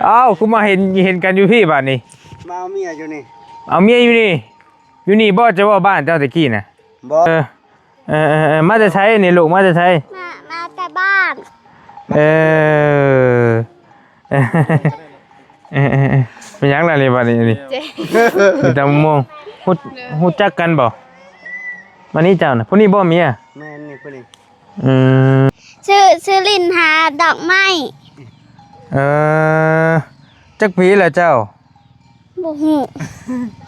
ອ້າວ ຄືມາເຫັນ ເຫັນກັນຢູ່ພີ້ບາດນີ້? ມາເອົາເມຍຢູ່ນີ້. ເອົາເມຍຢູ່ນີ້? ຢູ່ນີ້ບໍ່? ເຈົ້າເວົ້າບ້ານເຈົ້າຕະກີ້ນະ? ບໍ່. ເອີ ເອີ ເອີ ເອີ ມາແຕ່ໃສນີ້ລູກ? ມາແຕ່ໃສ? ມາ ມາແຕ່ບ້ານ. ເອີ ເອີ ເອີ ເປັນຫຍັງລະນີ້ບາດນີ້? ນີ້ ເຈັບ ມີແຕ່ມ່ວງ. ຮູ້ ຮູ້ຈັກກັນບໍ່? ມານີ້ເຈົ້ານະ ຜູ້ນີ້ບໍ່ເມຍ? ແມ່ນນີ້ ຜູ້ນີ້. ອືມ ຊື່ ຊື່ຫຼິ້ນຫາດອກໄມ້. ເອີ ຈັກປີລະເຈົ້າ? ບໍ່ຮູ້.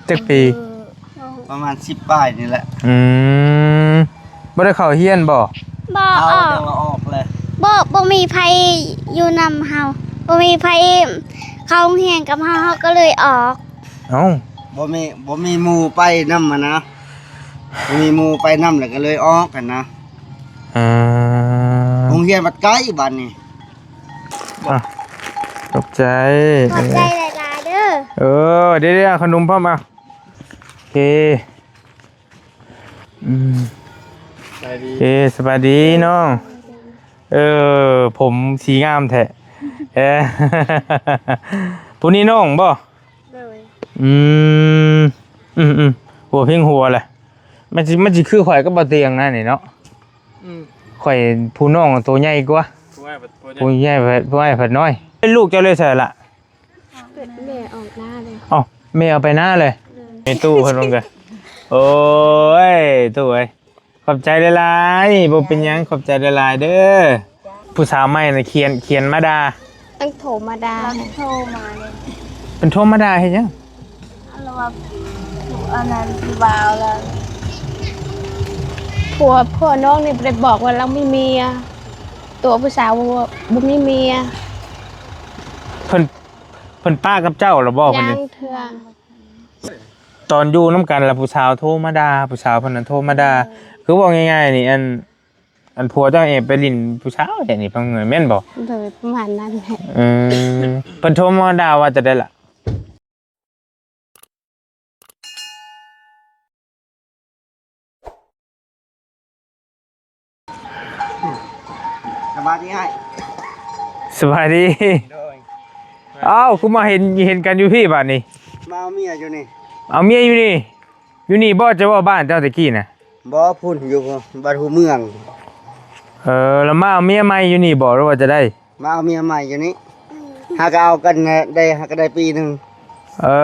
ຈັກປີ? ປະມານສິບປາຍນີ້ແຫຼະ. ອືມ ບໍ່ໄດ້ເຂົ້າຮຽນບໍ່? ບໍ່ ອອກ ແຕ່ວ່າອອກແລ້ວ. ບໍ່ ບໍ່ມີໃຜຢູ່ນຳເຮົາ ບໍ່ມີໃຜເຂົ້າໂຮງຮຽນກັບເຮົາ ເຮົາກໍເລີຍອອກ. ເອົ້າ ບໍ່ມີ ບໍ່ມີໝູ່ໄປນຳຫັ້ນນະ ບໍ່ມີໝູ່ໄປນຳ ແລ້ວກໍເລີຍອອກຫັ້ນນະ. ເອີ ໂຮງຮຽນບັດໄກບາດນີ້. ອ່ະ ຂອບໃຈ ຂອບໃຈຫຼາຍໆເດີ. ເອີ ດຽວໆ ເອົາຂະໜົມພ້ອມ ເອົາ. ໂອເຄ ອືມ ສະບາຍດີ ເອີ ສະບາຍດີນ້ອງ. ເອີ ຜົມສີງາມແທ້. ເອີ ຜູ້ນີ້ນ້ອງບໍ່? ໂດຍ. ອືມ ອືມໆ ຫົວເພັງຫົວແຫຼະ. ມັນຊິ ມັນຊິຄືຂ້ອຍກັບບໍ່ຕຽງນະນີ້ເນາະ. ອືມ ຂ້ອຍຜູ້ນ້ອງໂຕໃຫຍ່ກວ່າ. ຜູ້ໃຫຍ່ ຜູ້ໃຫຍ່ ຜູ້ໃຫຍ່ພັດນ້ອຍ. ເປັນລູກເຈົ້າເລີຍໃສລະ? ແມ່ອອກນາເລີຍ. ເອົ້າ ແມ່ເອົາໄປນາເລີຍ. ໂດຍ. ແມ່ຕູ້ເພິ່ນວ່າ. ໂອ້ຍ ຕູ້ເອີຍ ຂອບໃຈຫຼາຍໆ. ບໍ່ເປັນຫຍັງ ຂອບໃຈຫຼາຍໆເດີ. ຜູ້ສາວໃໝ່ນະຂຽນ ຂຽນມາດ່າ. ຕັ້ງໂທມາດ່າ ໂທມາເລີຍ. ເພິ່ນໂທມາດ່າເຮັດຫຍັງ? ລະວ່າ ອັນນັ້ນຜູ້ບ່າວລະ ຜົວ ຜົວນ້ອງນີ້ບໍ່ໄດ້ບອກວ່າລາວມີເມຍ. ຕົວຜູ້ສາວບໍ່ ບໍ່ມີເມຍ. ເພິ່ນ ເພິ່ນປະກັບເຈົ້າລະບໍ່? ເພິ່ນ ຍັງເທື່ອ. ຕອນຢູ່ນຳກັນລະຜູ້ສາວໂທມາດ່າ ຜູ້ສາວເພິ່ນນະໂທມາດ່າ. ເອີ ຄືເວົ້າງ່າຍໆນີ້ ອັນ ອັນຜົວເຈົ້າແອບໄປຫຼິ້ນຜູ້ສາວແທ້ນີ້ ພັງເໝືອນແມ່ນບໍ່? ໂດຍ ປະມານນັ້ນແຫຼະ. ເອີ ເພິ່ນໂທມາດ່າວ່າຈັ່ງໃດລະ? ສະບາຍດີອ້າຍ. ສະບາຍດີ. ໂດຍ. ອ້າວ ຄືມາເຫັນ ເຫັນກັນຢູ່ພີ້ບາດນີ້? ມາເອົາເມຍຢູ່ນີ້. ເອົາເມຍຢູ່ນີ້? ຢູ່ນີ້ບໍ່? ເຈົ້າເວົ້າບ້ານເຈົ້າຕະກີ້ນະ? ບໍ່ ພຸ້ນ ຢູ່ບ້ານຫົວເມືອງ. ເອີ ແລ້ວມາເອົາເມຍໃໝ່ຢູ່ນີ້ບໍ່ ຫຼືວ່າຈັ່ງໃດ? ມາເອົາເມຍໃໝ່ຢູ່ນີ້. ຫາກໍເອົາກັນໄດ້ ຫາກໍໄດ້ປີໜຶ່ງ. ເອີ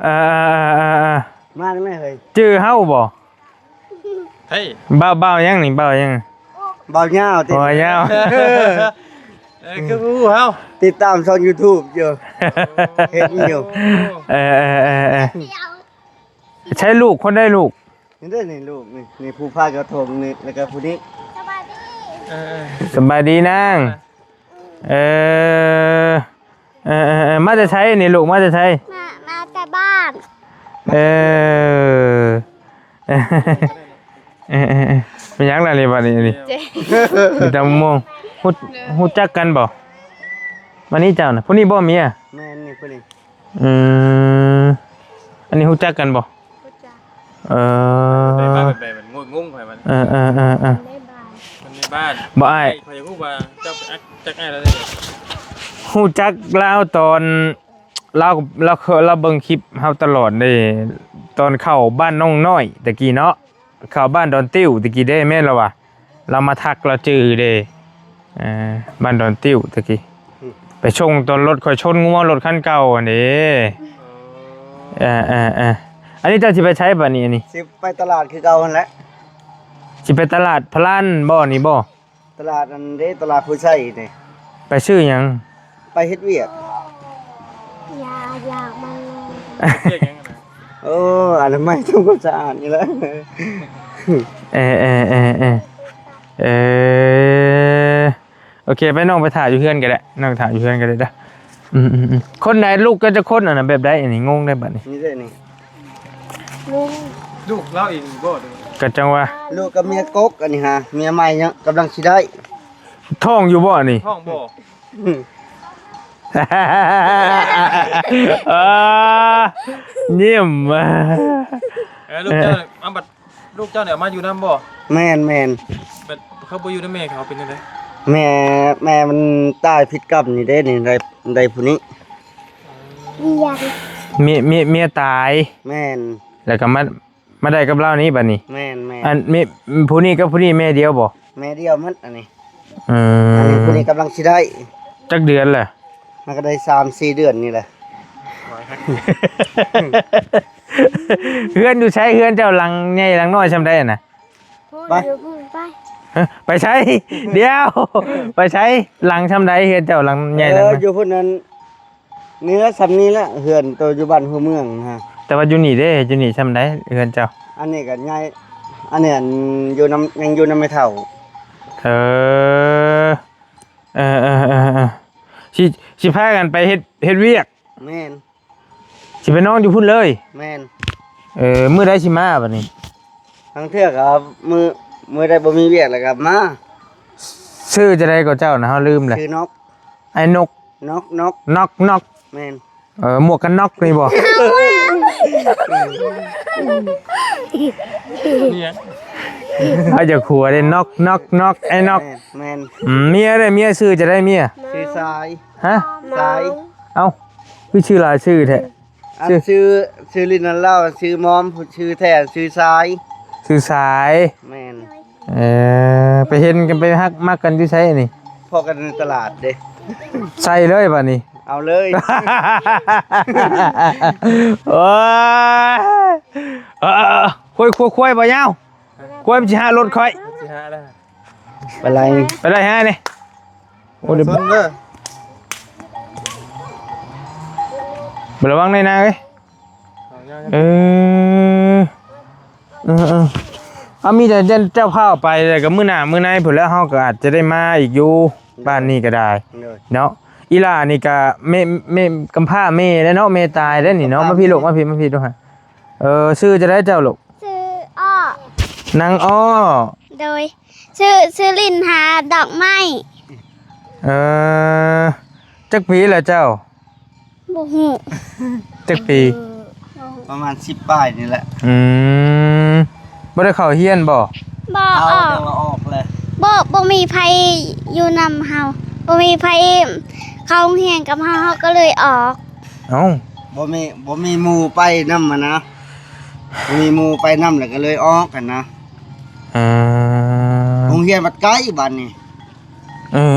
ເອີ ເອີ ເອີ ເອີ ເອີ ມາຈັ່ງໃດເຮີ້ຍ? ຈື່ເຮົາບໍ່? ເຮີ້ຍ ບ່າວ ບ່າວຫຍັງນີ້? ບ່າວຫຍັງ? ບ່າວຍາວຕິ? ບ່າວຍາວ. ເອີ ຄືຮູ້ເຮົາ ຕິດຕາມຊ່ອງຢູທູບຢູ່. ເຫັນຢູ່. ເອີ ເອີ ເອີ ເອີ ໃຊ້ລູກຄົນໃດລູກ? ນີ້ເດ້ ນີ້ລູກນີ້ ນີ້ຜູ້ພາກະທົງນີ້ ແລ້ວກໍຜູ້ນີ້. ສະບາຍດີ. ເອີ ເອີ ສະບາຍດີນາງ. ເອີ ເອີ ເອີ ເອີ ມາແຕ່ໃສນີ້ລູກ? ມາແຕ່ໃສ? ມາ ມາແຕ່ບ້ານ. ເອີ ເອີ ເອີ ເປັນຫຍັງລະນີ້ບາດນີ້? ນີ້ ເຈັບ ມີແຕ່ມ່ວງ. ຮູ້ ຮູ້ຈັກກັນບໍ່? ມານີ້ເຈົ້ານະ ຜູ້ນີ້ບໍ່ເມຍ? ແມ່ນນີ້ ຜູ້ນີ້. ອືມ ອັນນີ້ຮູ້ຈັກກັນບໍ່? ຮູ້ຈັກ. ເອີ ໄດ້ມາແບບໃດມັນງົງໆ ຂ້ອຍມັນ. ເອີ ເອີ ເອີ ເອີ ໃນບ້ານ ມັນໃນບ້ານ. ບໍ່ອ້າຍ ຂ້ອຍຢາກຮູ້ວ່າເຈົ້າໄປອັກຈັກອ້າຍລາວໄດ້ໃດ? ຮູ້ຈັກລາວຕອນ ລາວ ລາວເຄີຍ ລາວເບິ່ງຄລິບເຮົາຕະຫຼອດເດ້ ຕອນເຂົ້າບ້ານນ້ອງນ້ອຍຕະກີ້ເນາະ. ເຂົ້າບ້ານດອນຕິ້ວຕະກີ້ເດ້ ແມ່ນລະວ່າ ລາວມາທັກ ລາວຈື່ເດ້. ເອີ ບ້ານດອນຕິ້ວຕະກີ້ ອືມ ໄປສົ່ງຕອນລົດຂ້ອຍຊົນງົວ ລົດຄັນເກົ່າຫັ້ນເດ້. ເອີ ເອີ ເອີ ເອີ ອັນນີ້ເຈົ້າຊິໄປໃສບາດນີ້? ອັນນີ້ຊິໄປຕະຫຼາດຄືເກົ່າຫັ້ນແຫຼະ. ຊິໄປຕະຫຼາດພະລານບໍ່ນີ້ບໍ່? ຕະຫຼາດອັນເດ້ ຕະຫຼາດໂພໄຊເດ້. ໄປຊື້ຫຍັງ? ໄປເຮັດວຽກ. ຢາ ຢາກມັນ. ວຽກຫຍັງຫັ້ນນະ? ໂອ້ ອະນາໄມທຳຄວາມສະອາດນີ້ແຫຼະ. ເອີ ເອີ ເອີ ເອີ ເອີ ໂອເຄ ໄປ ນ້ອງໄປຖ້າຢູ່ເຮືອນກໍໄດ້ ນ້ອງຖ້າຢູ່ເຮືອນກໍໄດ້ເດີ. ອືມໆໆ ຄົນໃດ ລູກເຈົ້າຈັກຄົນ? ອັນນັ້ນແບບໃດ? ອັນນີ້ງົງໄດ໋ບາດນີ້. ນີ້ເດ້ນີ້ ລູກ ລູກລາວເອງບໍ່? ກໍຈັ່ງວ່າ ລູກກັບເມຍກົກ ອັນນີ້ຫາ ເມຍໃໝ່ຍັງກຳລັງຊິໄດ້. ທ້ອງຢູ່ບໍ່ອັນນີ້? ທ້ອງບໍ່? ອືມ ເອີ ຍິ້ມ. ເອີ ລູກເຈົ້າ ເອົາບັດ ລູກເຈົ້ານີ້ເອົາມາຢູ່ນຳບໍ່? ແມ່ນໆ ບັດເຂົາບໍ່ຢູ່ນຳແມ່ເຂົາເປັນຈັ່ງໃດ? ແມ່ ແມ່ມັນຕາຍຜິດກັບນີ້ເດ້ ນີ້ໄດ້ ໄດ້ຜູ້ນີ້ ເມຍ ເມຍ ເມຍຕາຍ ແມ່ນ ແລ້ວກໍມາ ມາໄດ້ກັບລາວນີ້ບັດນີ້ ແມ່ນໆ ອັນ ເມຍ ຜູ້ນີ້ກັບຜູ້ນີ້ແມ່ດຽວບໍ່? ແມ່ດຽວໝົດອັນນີ້ ເອີ ອັນນີ້ຜູ້ນີ້ກຳລັງຊິໄດ້ ຈັກເດືອນລະ? ມັນກໍໄດ້ສາມສີ່ເດືອນນີ້ແຫຼະ ເຮືອນຢູ່ໃສ? ເຮືອນເຈົ້າຫຼັງໃຫຍ່ຫຼັງນ້ອຍຊ່ຳໃດຫັ້ນນະ? ໄປ ໄປໃສ? ດຽວ ໄປໃສ? ຫຼັງຊ່ຳໃດ? ເຮືອນເຈົ້າຫຼັງໃຫຍ່ ເອີ ຫຼັງນັ້ນ ຢູ່ພຸ້ນນັ້ນ ນີ້ລະ ຊ່ຳນີ້ລະ ເຮືອນໂຕຢູ່ບ້ານຫົວເມືອງຫັ້ນ ແຕ່ວ່າຢູ່ນີ້ເດ້ ຢູ່ນີ້ຊ່ຳໃດເຮືອນເຈົ້າ? ອັນນີ້ກໍໃຫຍ່ ອັນນີ້ ອັນ ຢູ່ນຳ ຍັງຢູ່ນຳແມ່ເຖົ້າ ເອີ ເອີໆໆໆ ຊິ ຊິພາກັນໄປເຮັດ ເຮັດວຽກ ແມ່ນ ຊິໄປນອນຢູ່ພຸ້ນເລີຍ ແມ່ນ ເອີ ມື້ໃດຊິມາບັດນີ້? ບາງເທື່ອກໍມື້ ມື້ໃດບໍ່ມີວຽກແລ້ວກໍມາ ຊື່ຈັ່ງໃດກໍເຈົ້ານະ ເຮົາລືມແລ້ວ ຊື່ນົກ ອ້າຍນົກ ນັອກ ນັອກ ນັອກ ນັອກ ແມ່ນ ເອີ ໝວກກັນນັອກນີ້ບໍ່? ເຮົາຢາກຫົວເດ້ ນັອກ ນັອກ ນັອກ ອ້າຍນັອກ ແມ່ນ ແມ່ນ ອືມ ເມຍເດ້ ເມຍຊື່ຈັ່ງໃດເມຍ? ຊື່ສາຍ ຮະ? ສາຍ ເອົ້າ ຄືຊື່ຫຼາຍຊື່ແທ້? ອັນຊື່ ຊື່ ຊື່ຫຼິ້ນນຳລາວ ຊື່ມອມ ຊື່ແທ້ ຊື່ສາຍ ຊື່ສາຍ ແມ່ນ ເອີ ໄປເຫັນກັນ ໄປຮັກມັກກັນຢູ່ໃສນີ້? ພໍ້ກັນໃນຕະຫຼາດເດ້ ໃສ່ເລີຍບັດນີ້ ເອົາເລີຍ ໂອ້ຍ ເອີໆ ຄວາຍ ຄວາຍ ຄວາຍບໍ່ຍາວ ຄວາຍມັນຊິຫາລົດຂ້ອຍ ຊິຫາແລ້ວ ໄປໄລ່ ໄປໄລ່ຫານີ້ ໂອ້ ເດີ ຊົນເດີ ໄປລະວັງໄດ້ນາເອີຍ ເອີ ເອີໆ ເອົາ ມີແຕ່ເຈົ້າພາອອກໄປ ແລ້ວກໍມື້ໜ້າມື້ໃນພຸ້ນແຫຼະ ເຮົາກໍອາດຈະໄດ້ມາອີກຢູ່ ບ້ານນີ້ກໍໄດ້ ໂດຍ ເນາະ ອີ່ຫຼ້ານີ້ກໍແມ່ ແມ່ກຳພ້າແມ່ແລ້ວເນາະ ແມ່ຕາຍແລ້ວນີ້ເນາະ ມາພີ້ລູກ ມາພີ້ ມາພີ້ດູຫັ້ນ ເອີ ຊື່ຈັ່ງໃດເຈົ້າລູກ? ຊື່ອ້ອ ນາງອ້ອ ໂດຍ ຊື່ ຊື່ຫຼິ້ນຫາດອກໄມ້ ເອີ ຈັກປີລະເຈົ້າ? ບໍ່ຮູ້ ຈັກປີ? ປະມານສິບປາຍນີ້ແຫຼະ ອືມ ບໍ່ໄດ້ເຂົ້າຮຽນບໍ່? ບໍ່ ເຂົ້າ ອອກ ແຕ່ວ່າອອກແລ້ວ ບໍ່ ບໍ່ມີໃຜຢູ່ນຳເຮົາ ບໍ່ມີໃຜເຂົ້າໂຮງຮຽນກັບເຮົາ ເຮົາກໍເລີຍອອກ ເອົ້າ ບໍ່ມີ ບໍ່ມີໝູ່ໄປນຳຫັ້ນນະ ບໍ່ມີໝູ່ໄປນຳ ແລ້ວກໍເລີຍອອກຫັ້ນນະ ເອີ ໂຮງຮຽນບັດໄກບາດນີ້ ເອີໆໆ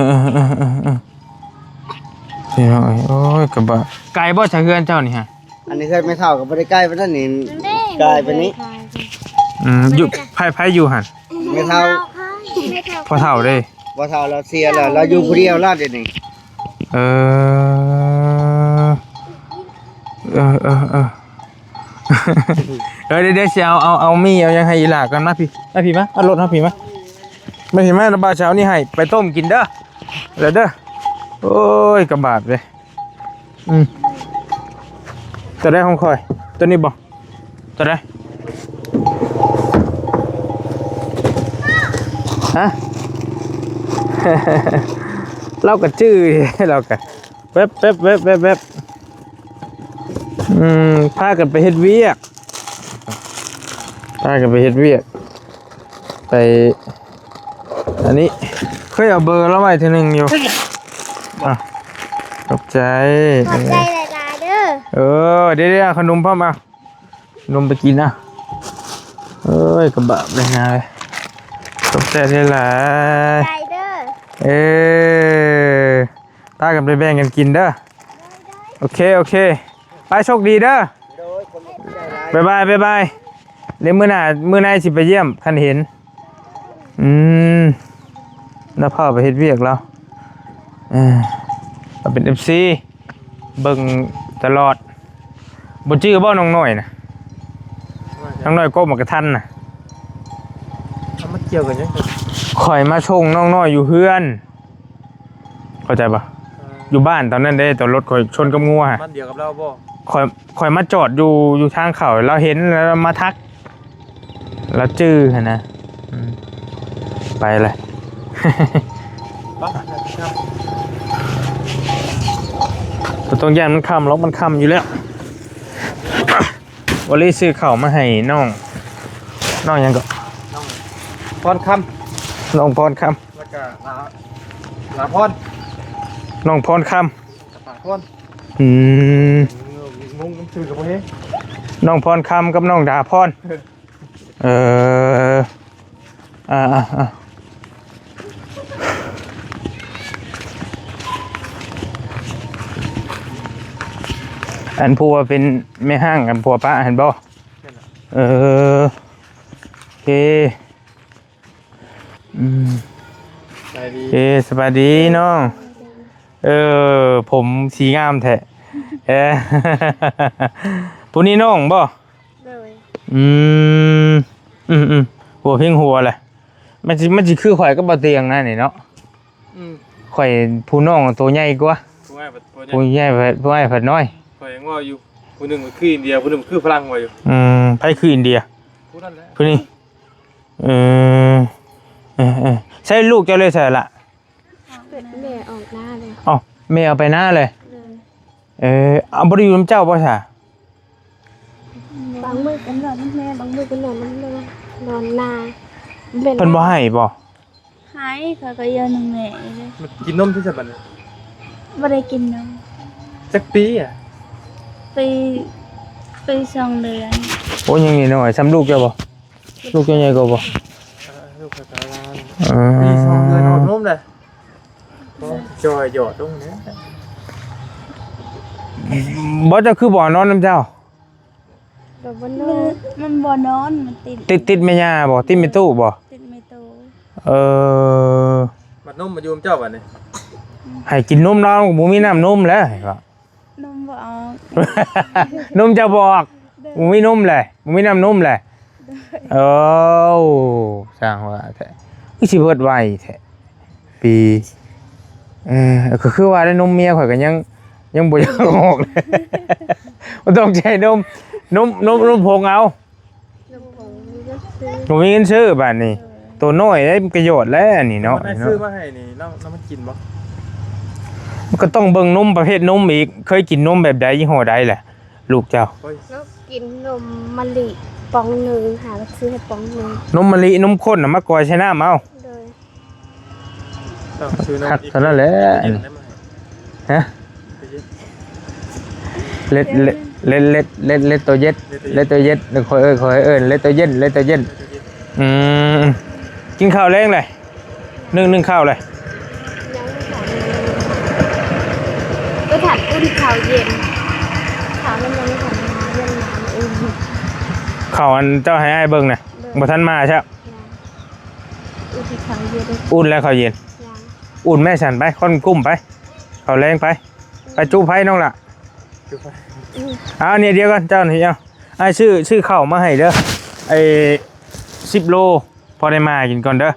ໆໆ ພີ່ນ້ອງເອີຍ ໂອ້ຍ ກະບະ ໄກບໍ່ຈາກເຮືອນເຈົ້ານີ້ຮະ? ອັນນີ້ເຮືອນແມ່ເຖົ້າກໍບໍ່ໄດ້ໄກປານນັ້ນນີ້ ກາຍໄປນີ້ ອືມ ຢູ່ ໃຜ ໃຜຢູ່ຫັ້ນ? ແມ່ເຖົ້າ ພໍ່ເຖົ້າເດ້ ພໍ່ເຖົ້າລາວເສຍແລ້ວ ລາວຢູ່ຜູ້ດຽວລາວດຽວນີ້ ເອີ ເອີໆໆ ເອີ ດຽວ ດຽວຊິເອົາ ເອົາ ເອົາໝີ່ເອົາຫຍັງໃຫ້ອີ່ຫຼ້າກ່ອນ ມາພີ້ ມາພີ້ມາ ເອົາລົດເຮົາພີ້ມາ ມາພີ້ມາ ລະບ່າວຊິເອົານີ້ໃຫ້ໄປຕົ້ມກິນເດີ ເດີ ໂອ້ຍ ກະບາບເດ້ ອືມ ຕົວໃດຂອງຂ້ອຍ? ຕົວນີ້ບໍ່? ຕົວໃດ? ຮະ? ລາວກໍຈື່ ລາວກໍ ແວບໆໆໆ ອືມ ພາກັນໄປເຮັດວຽກ ພາກັນໄປເຮັດວຽກ ໄປ ອັນນີ້ ເຄີຍເອົາເບີລາວໄວ້ເທື່ອໜຶ່ງຢູ່ ອ່ະ ຂອບໃຈ ຂອບໃຈຫຼາຍໆເດີ ເອີ ດຽວໆ ເອົາຂະໜົມພ້ອມ ເອົາ ນົມໄປກິນນະ ເອີຍ ກະບາບເລີຍນາເອີຍ ຂອບໃຈຫຼາຍໆ ໃຈເດີ ເອີ ພາກັນໄປແບ່ງກັນກິນເດີ ໂອເຄ ໂອເຄ ໄປ ໂຊກດີເດີ ໂດຍ ຂອບໃຈຫຼາຍ ບາຍບາຍ ບາຍບາຍ ດຽວມື້ໜ້າ ມື້ໃນຊິໄປຢ້ຽມ ຄັນເຫັນ ອືມ ລາວພາໄປເຮັດວຽກລາວ ເອີ ລາວເປັນເອັຟຊີ ເບິ່ງຕະຫຼອດ ບໍ່ຈື່ບໍ່ນ້ອງນ້ອຍນະ ນ້ອງນ້ອຍກົບໝາກກະທັນນະ ເອົາມາກ່ຽວກັນຫຍັງ ຂ້ອຍມາສົ່ງນ້ອງນ້ອຍຢູ່ເຮືອນ ເຂົ້າໃຈບໍ່? ເອີ ຢູ່ບ້ານຕອນນັ້ນເດ້ ຕອນລົດຂ້ອຍຊົນກັບງົວ ມັນດຽວກັບລາວບໍ່? ຂ້ອຍ ຂ້ອຍມາຈອດຢູ່ ຢູ່ທາງເຂົ້າ ລາວເຫັນ ລາວມາທັກ ລາວຈື່ຫັ້ນນະ ອືມ ໄປແຫຼະ ບໍ່ຕ້ອງຢ້ານມັນຄ່ຳລັອກ ມັນຄ່ຳຢູ່ແລ້ວ ວາລີຊື້ເຂົ້າມາໃຫ້ນ້ອງ ນ້ອງຫຍັງເກາະ? ນ້ອງພອນຄຳ ນ້ອງພອນຄຳ ແລ້ວກະລາວ ດາພອນ ນ້ອງພອນຄຳ ດາພອນ ອືມ ເອີ ງົງນຳຊື່ກັບບໍ່ເຫັນ ນ້ອງພອນຄຳກັບນ້ອງດາພອນ ເອີ ເອີ ອ່າ ອ່າ ອ່າ ອັນຜູ້ວ່າເປັນແມ່ຮ້າງກັນ ຜົວປ້າຫັ້ນບໍ່? ເອີ ໂອເຄ ອືມ ສະບາຍດີ ເອີ ສະບາຍດີນ້ອງ ເອີ ຜົມສີງາມແທ້ ເອີ ຜູ້ນີ້ນ້ອງບໍ່? ໂດຍ ອືມ ອືມໆ ຫົວເພັງຫົວແຫຼະ ມັນຊິ ມັນຊິຄືຂ້ອຍກັບບໍ່ຕຽງນະນີ້ເນາະ ອືມ ຂ້ອຍຜູ້ນ້ອງໂຕໃຫຍ່ກວ່າ ຜູ້ອ້າຍ ຜູ້ໃຫຍ່ ຜູ້ອ້າຍພັດນ້ອຍ ຂ້ອຍຍັງເວົ້າຢູ່ ຜູ້ໜຶ່ງຄືອິນເດຍ ຜູ້ໜຶ່ງຄືຝຣັ່ງວ່າຢູ່ ອືມ ໃຜຄືອິນເດຍ? ຜູ້ນັ້ນແຫຼະ ຜູ້ນີ້ ເອີ ເອີ ເອີ ໃຊ້ລູກເຈົ້າເລີຍໃສ່ລະ? ແມ່ອອກນາເລີຍ ເອົ້າ ແມ່ເອົາໄປນາເລີຍ ເອີ ເອົາ ບໍ່ໄດ້ຢູ່ນຳເຈົ້າບໍ່ຊະ? ບາງມື້ກໍນອນນຳແມ່ ບາງມື້ກໍນອນນຳນ້ອງ ນອນນາ ເພິ່ນບໍ່ໃຫ້ບໍ່? ໃຫ້ ຂ້ອຍກໍຢູ່ນຳແມ່ເລີຍ ກິນນົມທີ່ສະບັດນີ້ ບໍ່ໄດ້ກິນນົມ ຈັກປີອະ? ປີ ປີສອງເດືອນ ໂອ້ ຍັງນ້ອຍ ສ່ຳລູກເຈົ້າບໍ່? ລູກເຈົ້າໃຫຍ່ກວ່າບໍ່? ເອີ ລູກຂ້ອຍກໍລ້ານ ເອີ ປີສອງເດືອນອອກນົມແລ້ວ ຈ່ອຍຢອດລົງແລ້ວ ບໍ່ ເຈົ້າຄືບໍ່ນອນນຳເຈົ້າ? ກໍບໍ່ນອນ ມັນ ມັນບໍ່ນອນ ມັນຕິດ ຕິດ ຕິດແມ່ຍ່າບໍ່? ຕິດແມ່ຕູ້ບໍ່? ຕິດແມ່ຕູ້ ເອີ ບັດນົມມາຢູ່ນຳເຈົ້າບັດນີ້ ໃຫ້ກິນນົມລາວ ບໍ່ມີນ້ຳນົມແລ້ວ ນົມບໍ່ອອກ ນົມເຈົ້າບໍ່ອອກ ໂດຍ ບໍ່ມີນົມແຫຼະ ບໍ່ມີນ້ຳນົມແຫຼະ ໂດຍ ໂອ້ ຊ່າງວ່າແທ້ ຄືຊິເບິດໄວແທ້ ປີ ເອີ ກໍຄືວ່າໄດ້ນົມເມຍຂ້ອຍກໍຍັງ ຍັງບໍ່ຢາກອອກເລີຍ ບໍ່ຕ້ອງໃຊ້ນົມ ນົມ ນົມ ນົມຜົງເອົາ ບໍ່ມີເງິນຊື້ບາດນີ້ ໂຕນ້ອຍໄດ້ມັນກະຢອດແລ້ວອັນນີ້ເນາະ ເພິ່ນໃຫ້ຊື້ມາໃຫ້ນີ້ ນ້ອງ ນ້ອງມັນກິນບໍ່? ມັນກໍຕ້ອງເບິ່ງນົມປະເພດນົມອີກ ເຄີຍກິນນົມແບບໃດ ຍີ່ຫໍ້ໃດແຫຼະ ລູກເຈົ້າ? ໂອ້ຍ ກິນນົມມະລິປ໋ອງໜຶ່ງ ຫາຊື້ໃຫ້ປ໋ອງໜຶ່ງ ນົມມະລິ ນົມຂ້ນນະ ມາກ່ອຍໃສ່ນ້ຳເອົາ ໂດຍ ຕ້ອງຊື້ນ້ຳ ຄັກເທົ່ານັ້ນແຫຼະ ຮະ? ເລັດ ເລັດ ເລັດ ເລັດ ເລັດ ເລັດໂຕເຢັດ ເລັດໂຕເຢັດ ຂ້ອຍເອີ້ນ ຂ້ອຍເອີ້ນ ເລັດໂຕເຢັນ ເລັດໂຕເຢັນ ອືມ ກິນເຂົ້າແລງແລ້ວ? ໜຶ້ງ ໜຶ້ງເຂົ້າແລ້ວ? ຍັງບໍ່ທັນ ໄປຖັດອຸ່ນເຂົ້າເຢັນ ເຂົ້າມັນຍັງບໍ່ທັນມາ ຍັງມາມື້ອື່ນ ເຂົ້າອັນເຈົ້າໃຫ້ອ້າຍເບິ່ງນະ ໂດຍ ບໍ່ທັນມາຊະ ຍັງ ອຸ່ນເຂົ້າເຢັນ ອຸ່ນແລ້ວເຂົ້າເຢັນ ຍັງ ອຸ່ນແມ່ສັນໄປ ຄົນກຸ້ມໄປ ເຂົ້າແລງໄປ ໄປຈຸໄຟນ້ອງລະ ຈຸໄຟ ອືມ ເອົາ ນີ້ດຽວກ່ອນ ເຈົ້ານີ້ ເອົາ ອ້າຍຊື້ ຊື້ເຂົ້າມາໃຫ້ເດີ ໄອ້ ສິບໂລ ພໍໄດ້ມາກິນກ່ອນເດີ ໂດຍ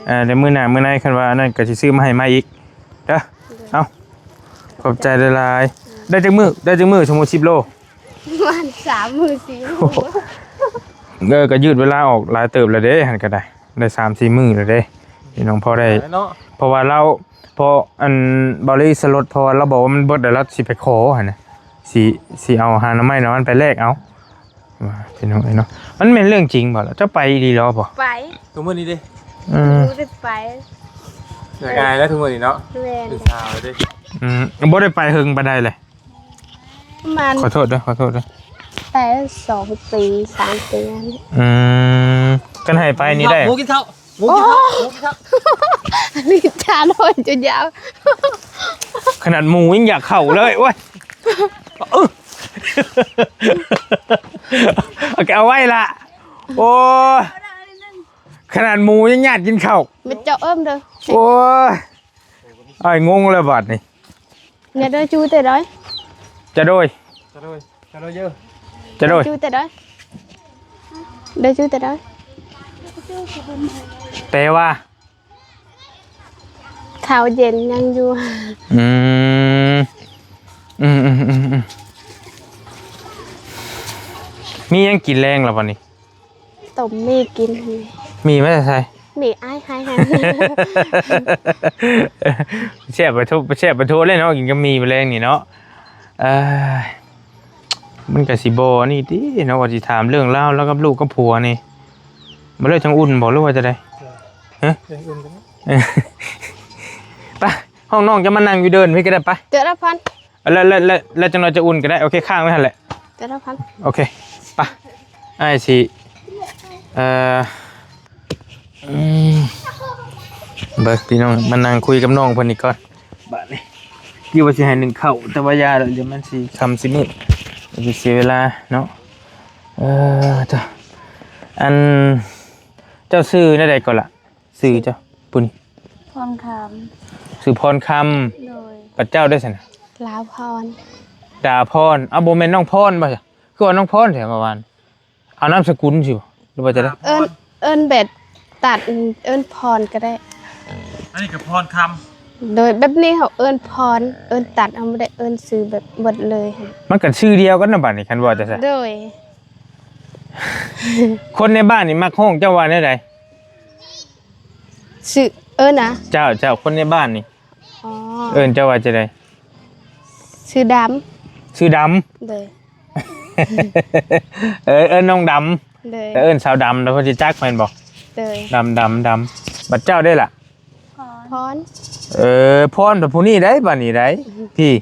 ເອີ ດຽວມື້ໜ້າມື້ໃນຄັນວ່າອັນນັ້ນກໍຊິຊື້ມາໃຫ້ໃໝ່ອີກເດີ ໂດຍ ເອົາ ຂອບໃຈຫຼາຍໆ ໂດຍ ໄດ້ຈັກມື້ ໄດ້ຈັກມື້ ສົມມຸດສິບໂລ ປະມານສາມມື້ສີ່ມື້ ເອີ ກໍຍືດເວລາອອກຫຼາຍເຕີບແລ້ວເດ້ ຫັ້ນກໍໄດ້ ໄດ້ສາມສີ່ມື້ແລ້ວເດ້ ພີ່ນ້ອງ ພໍໄດ້ ເນາະ ເພາະວ່າລາວ ເພາະອັນ ເບົາລີສະຫຼົດ ເພາະວ່າລາວບອກວ່າມັນເບິດແລ້ວ ລາວຊິໄປຂໍຫັ້ນນະ ຊິ ຊິເອົາຫາໜໍ່ໄມ້ໜໍ່ມັນໄປແລກເອົາ ວ່າ ພີ່ນ້ອງເອີຍເນາະ ມັນແມ່ນເລື່ອງຈິງບໍ່ລະ? ເຈົ້າໄປອີ່ຫຼີລະບໍ່? ໄປ ທຸກມື້ນີ້ເດ້ ອືມ ໄດ້ໄປ ຢາກອາຍແລ້ວທຸກມື້ນີ້ເນາະ ແມ່ນ ເປັນສາວເດ້ ອືມ ບໍ່ໄດ້ໄປເຫິງປານໃດແຫຼະ? ປະມານ ຂໍໂທດເດີ ຂໍໂທດເດີ ໄປສອງປີ ສາມປີ ອືມ ຄັນໃຫ້ໄປນີ້ໄດ້ ໝູກິນເຂົ້າ ໝູກິນເຂົ້າ ໝູກິນເຂົ້າ ນີ້ຈານຫ້ອຍຈົນຍາວ ຂະໜາດໝູຍັງຢາກເຂົ້າເລີຍ ໂອ້ຍ ເອົາ ເອົາໄວ້ລະ ໂອ້ຍ ຂະໜາດໝູຍັງຍາດກິນເຂົ້າ ແມ່ນເຈົ້າເອີ້ມເດີ ໂອ້ຍ ອ້າຍງົງແລ້ວບາດນີ້ Nhà đôi chú tới đấy. Cha đôi. Cha đôi. Cha đôi. Cha đôi. Đôi chú tới đấy. Đôi chú tới đấy. ແປວ່າ ເຂົ້າເຢັນຍັງຢູ່ ອືມ ອືມ ມີຫຍັງກິນແລງລະບັດນີ້? ຕົ້ມໝີ່ກິນ ໝີ່ມາແຕ່ໃສ? ໝີ່ອ້າຍໃຫ້ຫັ້ນ ແຊບປະໂທ ແຊບປະໂທເລີຍເນາະ ກິນກັບໝີ່ມື້ແລງນີ້ເນາະ ເອີຍ ມັນກະຊິບໍ່ອັນນີ້ຕິເນາະ ວ່າຊິຖາມເລື່ອງລາວລາວກັບລູກກັບຜົວນີ້ ບໍ່ເລີກຈັ່ງອຸ່ນບໍ່ ຫຼືວ່າຈັ່ງໃດ? ຮະ? ເອີ ອຸ່ນກໍໄດ້ ໄປ ຫ້ອງນ້ອງຈະມານັ່ງຢູ່ເດີ່ນພີ້ກໍໄດ້ ໄປ. ເທື່ອລະພັນ. ແລ້ວ ແລ້ວ ແລ້ວ ແລ້ວຈັກໜ່ອຍຈະອຸ່ນກໍໄດ້. ໂອເຄ ຄ້າງໄວ້ຫັ້ນແຫຼະ. ເທື່ອລະພັນ. ໂອເຄ ໄປ. ອ້າຍຊິ ເອີ ອືມ ເບິ່ງພີ່ນ້ອງ ມານັ່ງຄຸຍກັບນ້ອງເພິ່ນນີ້ກ່ອນ ບາດນີ້. ຢູ່ວ່າຊິໃຫ້ໜຶ້ງເຂົ້າ ແຕ່ວ່າຢ່າແລ້ວ ດຽວມັນຊິຄ່ຳຊິມືດ ມັນຊິເສຍເວລາເນາະ. ເອີ ເຈົ້າ ອັນ ເຈົ້າຊື່ແນວໃດກໍລະ? ຊື່ເຈົ້າ ປຸ້ນ ພອນຄຳ. ຊື່ພອນຄຳ. ໂດຍ. ບັດເຈົ້າໄດ້ຊັ້ນນະ? ລາວພອນ. ດາພອນ. ເອົ້າ ບໍ່ແມ່ນນ້ອງພອນບໍ່? ຄືວ່ານ້ອງພອນແທ້ເມື່ອວານ. ເອົານາມສະກຸນຊິບໍ່ ຫຼືວ່າຈັ່ງໃດ? ເອີ້ນ ເອີ້ນແບບຕັດ ເອີ້ນພອນກໍໄດ້. ອັນນີ້ກໍພອນຄຳ. ໂດຍ ແບບນີ້ເຮົາເອີ້ນພອນ ເອີ້ນຕັດ ເຮົາບໍ່ໄດ້ເອີ້ນຊື່ແບບເບິດເລີຍ. ມັນກໍຊື່ດຽວກັນນະ ບາດນີ້ ຄັນເວົ້າຈັ່ງຊັ້ນ. ໂດຍ. ຄົນໃນບ້ານນີ້ມັກຮ້ອງເຈົ້າວ່າແນວໃດ? ຊື່ ເອີ້ນນະ? ເຈົ້າ ເຈົ້າ ຄົນໃນບ້ານນີ້ ອໍ ເອີ້ນເຈົ້າວ່າຈັ່ງໃດ? ຊື່ດຳ. ຊື່ດຳ. ໂດຍ. ເອີ ເອີ້ນນ້ອງດຳ. ໂດຍ. ແຕ່ເອີ້ນສາວດຳແລ້ວເພິ່ນຊິຈັກແມ່ນບໍ່? ໂດຍ. ດຳ ດຳ ດຳ. ບັດເຈົ້າເດ້ລະ? ພອນ. ເອີ ພອນ ຜູ້ນີ້ໄດ໋ ບັດນີ້ໄດ໋ ພີ່.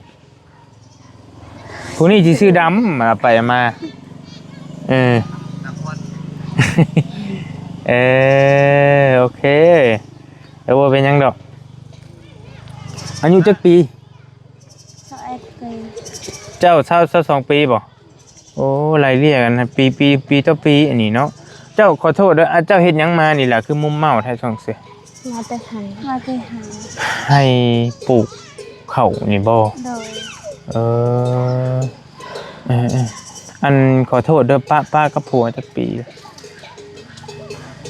ຜູ້ນີ້ຊິຊື່ດຳ ເອົາໄປເອົາມາ. ເອີ ເອີ ໂອເຄ ເອີ ບໍ່ເປັນຫຍັງດອກ. ອາຍຸຈັກປີ? ຊາວເອັດປີ. ເຈົ້າ ຊາວ ຊາວສອງປີບໍ່? ໂອ້ ໄລ່ເລ່ຍກັນ ປີ ປີ ປີຕໍ່ປີ ອັນນີ້ເນາະ. ເຈົ້າ ຂໍໂທດເດີ ອາ ເຈົ້າເຮັດຫຍັງມານີ້ລະ ຄືມຸມເມົ້າແທ້ ຊ່ອງເສຍ? ມາແຕ່ໄຮ່. ມາແຕ່ໄຮ່. ໄຮ່ປູກເຂົ້ານີ້ບໍ່? ໂດຍ. ເອີ ເອີ ເອີ ອັນ ຂໍໂທດເດີ ປະ ປະກັບຜົວຈັກປີ?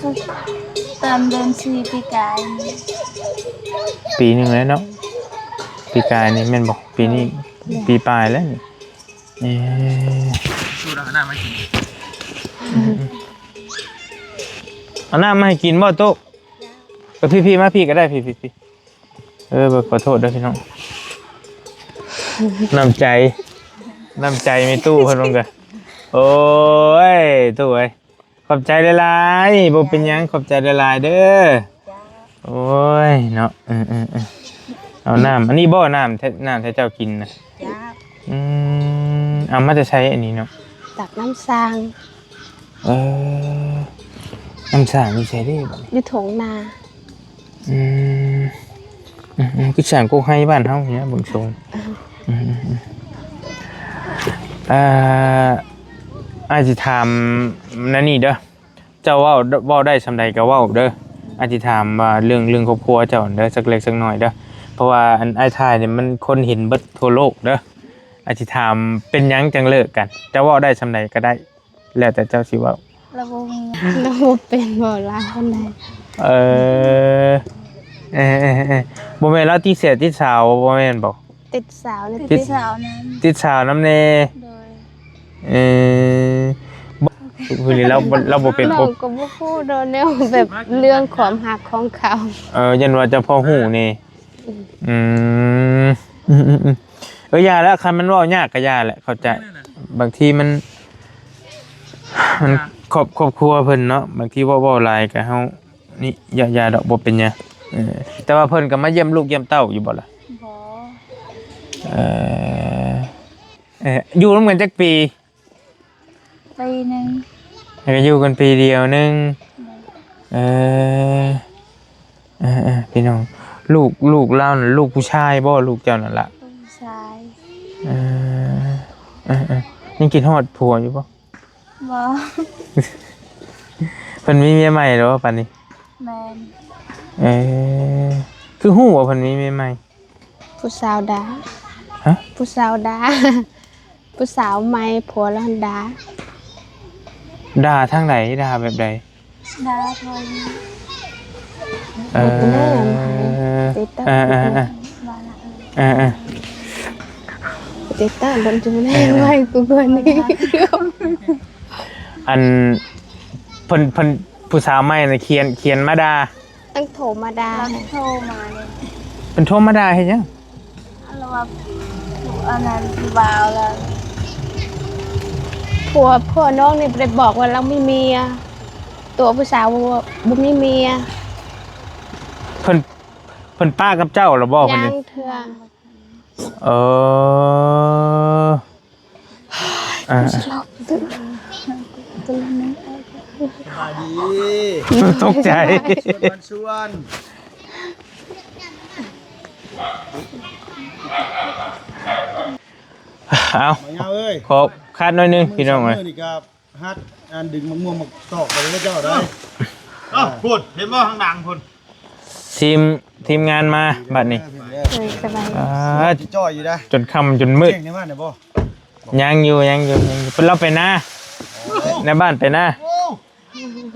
ກໍຕອນເດືອນສີ່ປີກາຍ. ປີໜຶ່ງແລ້ວເນາະ ປີກາຍນີ້ແມ່ນບໍ່? ປີນີ້ ໂດຍ ປີປາຍແລ້ວນີ້. ເອີ ຕູ້ເອົານ້ຳມາກິນ ເອົານ້ຳມາໃຫ້ກິນບໍ່ຕູ້? ເອີ ພີ່ໆ ມາພີ່ກໍໄດ້ ພີ່ໆ ເອີ ເບິ່ງ ຂໍໂທດເດີພີ່ນ້ອງ ນ້ຳໃຈ ນ້ຳໃຈແມ່ຕູ້ເພິ່ນ ເບິ່ງກະ ໂອ້ຍ ຕູ້ເອີຍ ຂອບໃຈຫຼາຍໆ ບໍ່ເປັນຫຍັງ ຂອບໃຈຫຼາຍໆເດີ. ໂອ້ຍເນາະ ເອີໆ ເອົານ້ຳ ອັນນີ້ບໍ່ ນ້ຳ ນ້ຳທີ່ເຈົ້າກິນນະ? ເຈົ້າ. ອືມ ເອົາມາແຕ່ໃສອັນນີ້ເນາະ? ຕັກນ້ຳສ້າງ. ເອີ ນ້ຳສ້າງຢູ່ໃສເດ້ບັດນີ້? ຢູ່ທົ່ງນາ. ອືມ ອືມໆ ຄືສ້າງກົກໄຮ່ບ້ານເຮົານີ້ນະ ເບິ່ງຊົງ. ເອີ ອືມໆ ອ່າ ອ້າຍຊິຖາມແນວນີ້ເດີ ເຈົ້າເວົ້າ ເວົ້າໄດ້ສ່ຳໃດກໍເວົ້າເດີ. ອາດຊິຖາມວ່າເລື່ອງ ເລື່ອງຄອບຄົວເຈົ້າເດີ ຈັກເລັກຈັກນ້ອຍເດີ ເພາະວ່າອັນອ້າຍຖ່າຍນີ້ມັນຄົນເຫັນເບິດທົ່ວໂລກເດີ. ອາດຊິຖາມເປັນຫຍັງຈັ່ງເລີກກັນ ເຈົ້າເວົ້າໄດ້ສ່ຳໃດກໍໄດ້ ແລ້ວແຕ່ເຈົ້າຊິເວົ້າ. ລາວບໍ່ມີ ລາວບໍ່ເປັນເວົ້າລາວປານໃດ. ເອີ ເອີໆໆ ບໍ່ແມ່ນລາວຕິດແຊດຕິດສາວບໍ່ແມ່ນບໍ່? ຕິດສາວນະ ຕິດ ຕິດສາວນຳ ຕິດສາວນຳແດ່. ໂດຍ. ເອີ ບໍ່ ຜູ້ນີ້ລາວ ລາວບໍ່ເປັນ ນ້ອງກໍບໍ່ຮູ້ດອກແນວແບບເລື່ອງຄວາມຮັກຂອງເຂົາ. ເອີ ຢ້ານວ່າເຈົ້າພໍຮູ້ນີ້. ອືມ ອືມ ອືມໆ ເອີ ຢ່າແຫຼະ ຄັນມັນເວົ້າຍາກກໍຢ່າແຫຼະ ເຂົ້າໃຈ. ບາງທີມັນ ມັນຄອບ ຄອບຄົວເພິ່ນເນາະ ບາງທີເວົ້າ ເວົ້າຫຼາຍກໍເຮົາ ນີ້ ຢ່າ ຢ່າດອກ ບໍ່ເປັນຫຍັງ. ເອີ ແຕ່ວ່າເພິ່ນກໍມາຢ້ຽມລູກຢ້ຽມເຕົ້າຢູ່ບໍ່ລະ? ບໍ່. ເອີ ເອີ ຢູ່ນຳກັນຈັກປີ? ປີໜຶ່ງ. ແລ້ວກໍຢູ່ກັນປີດຽວໜຶ່ງ. ໂດຍ. ເອີ ເອີໆ ພີ່ນ້ອງ ລູກ ລູກລາວນັ້ນ ລູກຜູ້ຊາຍບໍ່ ລູກເຈົ້ານັ້ນລະ? ລູກຜູ້ຊາຍ. ເອີ ເອີໆ ຍັງຄິດຮອດຜົວຢູ່ບໍ່? ບໍ່. ເພິ່ນມີເມຍໃໝ່ແລ້ວບໍ່ປານນີ້? ແມ່ນ. ເອີ ຄືຮູ້ວ່າເພິ່ນມີເມຍໃໝ່? ຜູ້ສາວດ່າ. ຮະ? ຜູ້ສາວດ່າ. ຜູ້ສາວໃໝ່ ຜົວລາວດ່າ. ດ່າທາງໃດ? ດ່າແບບໃດ? ດ່າເພິ່ນ. ເອີ ເອີໆໆ ເອີໆ ເອີໆ ຕິດຕາມເບິ່ງຈຸແນວໄວ້ກູເກີນນີ້. ອັນ ເພິ່ນ ເພິ່ນ ຜູ້ສາວໃໝ່ນະ ຂຽນ ຂຽນມາດ່າ. ຕັ້ງໂທມາດ່າ. ລາວໂທມາເລີຍ. ເພິ່ນໂທມາດ່າເຮັດຫຍັງ? ລາວວ່າ ອັນນັ້ນ ຜູ້ບ່າວລະ ຜົວ ຜົວນ້ອງນີ້ໄດ້ບອກວ່າລາວມີເມຍ. ຕົວຜູ້ສາວບໍ່ ບໍ່ມີເມຍ. ເພິ່ນ ເພິ່ນປະກັບເຈົ້າແລ້ວບໍ່? ເພິ່ນ ຍັງເທື່ອ. ເອີ ອ່າ ສະບາຍດີ ຕົກໃຈ ຊວນ ຊວນ ເອົາ ມາຍາວເອີຍ ຂໍຄາດໜ້ອຍໜຶ່ງພີ່ນ້ອງເອີຍ ມື້ນີ້ກໍຫັດອັນດຶງໝາກມ່ວງໝາກຕອກໄປເດີເຈົ້າໄດ້. ເອົ້າ ພຸ້ນ ເຫັນບໍ່ ທາງຫຼັງພຸ້ນ ທີມ ທີມງານມາບັດນີ້. ເອີ ສະບາຍ ອ່າ ຈ່ອຍຢູ່ນະ ຈົນຄ່ຳຈົນມືດ. ຍັງຢູ່ ຍັງຢູ່ ຍັງຢູ່ ເພິ່ນລາວໄປນາ ໃນບ້ານໄປນາ.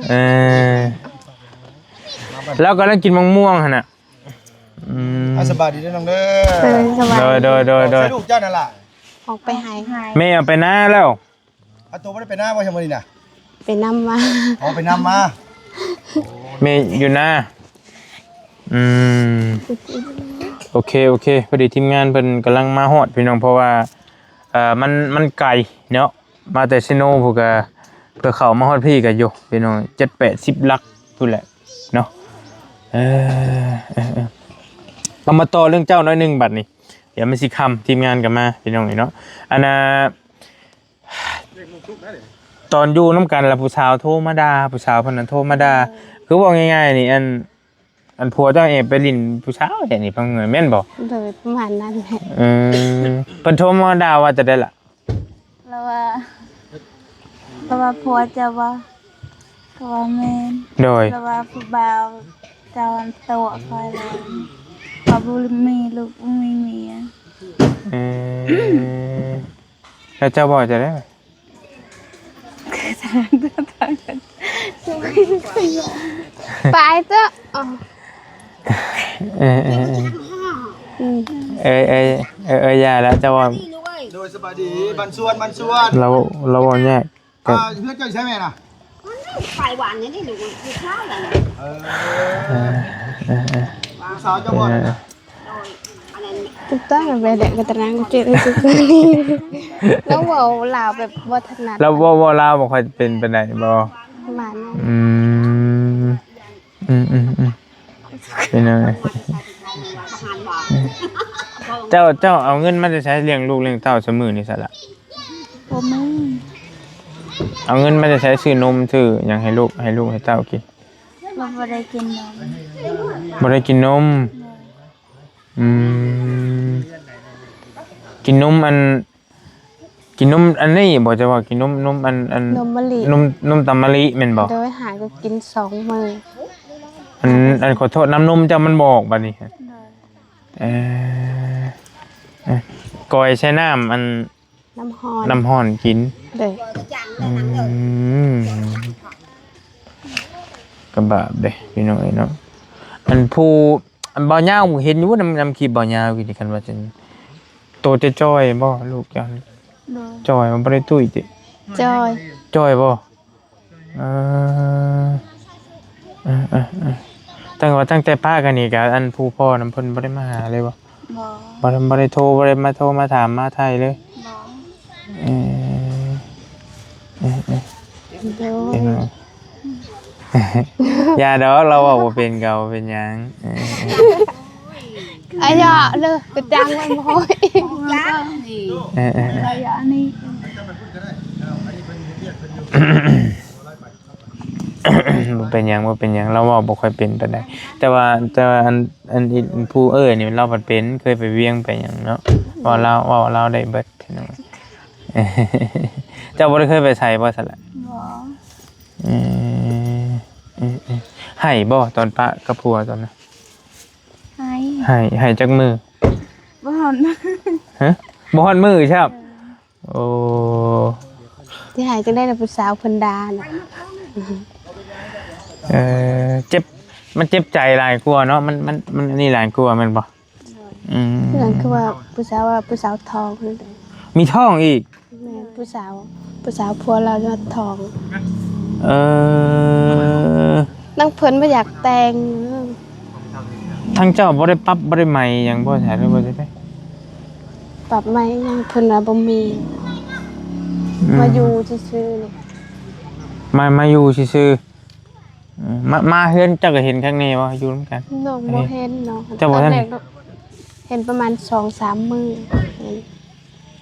ເອີ ລາວກຳລັງກິນໝາກມ່ວງຫັ້ນນະ. ອືມ ອ່າ ສະບາຍດີເດີນ້ອງເດີ. ເອີ ສະບາຍ ໂດຍ ໂດຍ ໂດຍ ໂດຍ. ໃສລູກເຈົ້ານັ້ນລະ? ອອກໄປໄຮ່. ແມ່ເອົາໄປນາແລ້ວ. ອາ ໂຕບໍ່ໄດ້ໄປນາບໍ່ ຊະມື້ນີ້ນະ? ໄປນຳມາ. ອໍ ໄປນຳມາ ແມ່ຢູ່ນາ. ອືມ ໂອເຄ ໂອເຄ. ພໍດີທີມງານເພິ່ນກຳລັງມາຮອດພີ່ນ້ອງ ເພາະວ່າ ເອີ ມັນ ມັນໄກເນາະ ມາແຕ່ເຊໂນພຸ້ນກະ ເພື່ອເຂົ້າມາຮອດພີ້ກະຢູ່ພີ່ນ້ອງ ເຈັດແປດສິບຫຼັກພຸ້ນແຫຼະເນາະ. ເອີ ເອີ ເອີ ເອົາ ມາຕໍ່ເລື່ອງເຈົ້າໜ້ອຍໜຶ່ງບັດນີ້ ດຽວມັນຊິຄ່ຳ ທີມງານກໍມາ ພີ່ນ້ອງເອີຍເນາະ. ອັນນ່າ ຕອນຢູ່ນຳກັນລະ ຜູ້ສາວໂທມາດ່າ ຜູ້ສາວເພິ່ນນະໂທມາດ່າ. ເອີ ຄືເວົ້າງ່າຍໆນີ້ ອັນ ອັນຜົວເຈົ້າແອບໄປຫຼິ້ນຜູ້ສາວແທ້ນີ້ ພັງເອີຍ ແມ່ນບໍ່? ໂດຍ ປະມານນັ້ນແຫຼະ. ເອີ ເພິ່ນໂທມາດ່າວ່າຈັ່ງໃດລະ? ລາວວ່າ ລາວວ່າຜົວເຈົ້າບໍ່? ຂ້ອຍວ່າແມ່ນ. ໂດຍ ລາວວ່າຜູ້ບ່າວເຈົ້າຕົວະຂ້ອຍແລ້ວ ຂ້ອຍບໍ່ມີລູກບໍ່ມີເມຍ. ເອີ ແລ້ວເຈົ້າເວົ້າຈັ່ງໃດ? ໄປເຖາະ. ເອີ ເອີ ເອີ ເອີ ເອີ ຢ່າລະ ເຈົ້າວ່າ. ໂດຍ ສະບາຍດີ ບັນຊວນ ບັນຊວນ. ລາວ ລາວເວົ້າຍາກ. ອ່າ ເຮືອນເຈົ້າຢູ່ໃສແມ່ນະ? ໄປຫວານນີ້ລູກ ຢູ່ເຊົ້າແລ້ວ. ເອີ ເອີ ເອີ ເອີ ລູກສາວເຈົ້າບໍ່ນະ? ເອີ ໂດຍ ອັນນັ້ນ ຖືກຕ້ອງແມ່ນແຫຼະ ກະຕະນາງເຈັບໃຫ້ສຸກນີ້ ລາວເວົ້າລາວແບບບໍ່ຖະໜັດ. ລາວເວົ້າ ເວົ້າລາວບໍ່ຄ່ອຍເປັນປານໃດບໍ່? ປະມານນັ້ນ. ອືມ ອືມ ອືມ ອືມ ເປັນຫຍັງ? ເຈົ້າ ເຈົ້າເອົາເງິນມາແຕ່ໃສລ້ຽງລູກລ້ຽງເຕົ້າຊຸມື້ນີ້ຊະລະ? ບໍ່ມີ. ເອົາເງິນມາແຕ່ໃສຊື້ນົມຊື້ຫຍັງໃຫ້ລູກ ໃຫ້ລູກໃຫ້ເຕົ້າກິນ? ລາວບໍ່ໄດ້ກິນນົມ. ບໍ່ໄດ້ກິນນົມ. ໂດຍ. ອືມ ກິນນົມອັນ ກິນນົມອັນນີ້ບໍ່? ເຈົ້າວ່າກິນນົມ ນົມອັນ ອັນ ນົມມະລິ ນົມ ນົມຕາມມະລິແມ່ນບໍ່? ໂດຍ ຫາກໍກິນສອງມື້. ອັນ ອັນ ຂໍໂທດ ນ້ຳນົມເຈົ້າມັນບໍ່ອອກບັດນີ້? ໂດຍ. ເອີ ເອີ ກ່ອຍໃສ່ນ້ຳອັນ ນ້ຳຮ້ອນ ນ້ຳຮ້ອນກິນ. ໂດຍ. ອືມ ກະບາບເດ້ພີ່ນ້ອງເອີຍເນາະ. ອັນຜູ້ ອັນບ່າວຍາວເຫັນຢູ່ນຳ ນຳຄລິບບ່າວຍາວກິນ ຄັນວ່າຊັ້ນ ໂຕຈະຈ່ອຍບໍ່ລູກເຈົ້າ? ໂດຍ. ຈ່ອຍບໍ່ ບໍ່ໄດ້ຕຸ້ຍຕິ? ຈ່ອຍ. ຈ່ອຍບໍ່? ເອີ ເອີ ເອີ ເອີ ຕັ້ງວ່າ ຕັ້ງແຕ່ປະກັນນີ້ກະ ອັນຜູ້ພໍ່ນຳເພິ່ນບໍ່ໄດ້ມາຫາເລີຍບໍ່? ບໍ່. ບໍ່ໄດ້ ບໍ່ໄດ້ໂທ ບໍ່ໄດ້ມາໂທມາຖາມມາໄຖ່ເລີຍ? ບໍ່. ເອີ ເອີ ເອີ ໂດຍ. ເອີ ຢ່າດອກ ລາວເວົ້າບໍ່ເປັນກໍບໍ່ເປັນຫຍັງ. ເອີ ເອີ ອາຍະເດີ ກະຈັງມັນບໍ່ ຈັກນີ້ ເອີ ເອີ ອາຍະນີ້ ບໍ່ເປັນຫຍັງ ບໍ່ເປັນຫຍັງ ລາວເວົ້າບໍ່ຄ່ອຍເປັນປານໃດ. ແຕ່ວ່າ ແຕ່ວ່າອັນ ອັນ ອັນຜູ້ເອີ່ຍນີ້ລາວພັດເປັນ ເຄີຍໄປວຽງໄປຫຍັງເນາະ ເວົ້າລາວ ເວົ້າລາວໄດ້ເບິດພີ່ນ້ອງ. ເຈົ້າບໍ່ໄດ້ເຄີຍໄປໃສບໍ່ຊັ້ນລະ? ບໍ່. ເອີ ເອີ ເອີ ໄຫ້ບໍ່ຕອນປະກັບຜົວຕອນນັ້ນ? ໄຫ້. ໄຫ້ ໄຫ້ຈັກມື້? ບໍ່ຮອດມື້. ຮະ? ບໍ່ຮອດມື້ຊ້ຳ? ເອີ. ໂອ້ ຊິໃຫ້ຈັ່ງໃດລະ ຜູ້ສາວເພິ່ນດ່ານະ. ເອີ ເຈັບ ມັນເຈັບໃຈຫຼາຍກວ່າເນາະ ມັນ ມັນ ມັນອັນນີ້ຫຼາຍກວ່າແມ່ນບໍ່? ໂດຍ. ອືມ ຄືວ່າຜູ້ສາວວ່າຜູ້ສາວທ້ອງນັ້ນເດ້. ມີທ້ອງອີກ? ແມ່ນ ຜູ້ສາວ ຜູ້ສາວຜົວລາວມາທ້ອງ. ເອີ ນາງເພິ່ນບໍ່ຢາກແຕ່ງ. ທາງເຈົ້າບໍ່ໄດ້ປັບບໍ່ໄດ້ໃໝຫຍັງບໍ່ ຫຼືວ່າຈັ່ງໃດ? ປັບໃໝຫຍັງເພິ່ນວ່າບໍ່ມີ. ອືມ ມາຢູ່ຊື່ໆ ມາ ມາຢູ່ຊື່ໆ. ເອີ ມາ ມາເຮືອນເຈົ້າກໍເຫັນຄັກແນ່ບໍ່ ຢູ່ນຳກັນ? ນ້ອງບໍ່ເຫັນເນາະ ເຈົ້າບໍ່ທັນ ຕອນແລກເນາະ ເຫັນປະມານສອງສາມມື້ ເຫັນ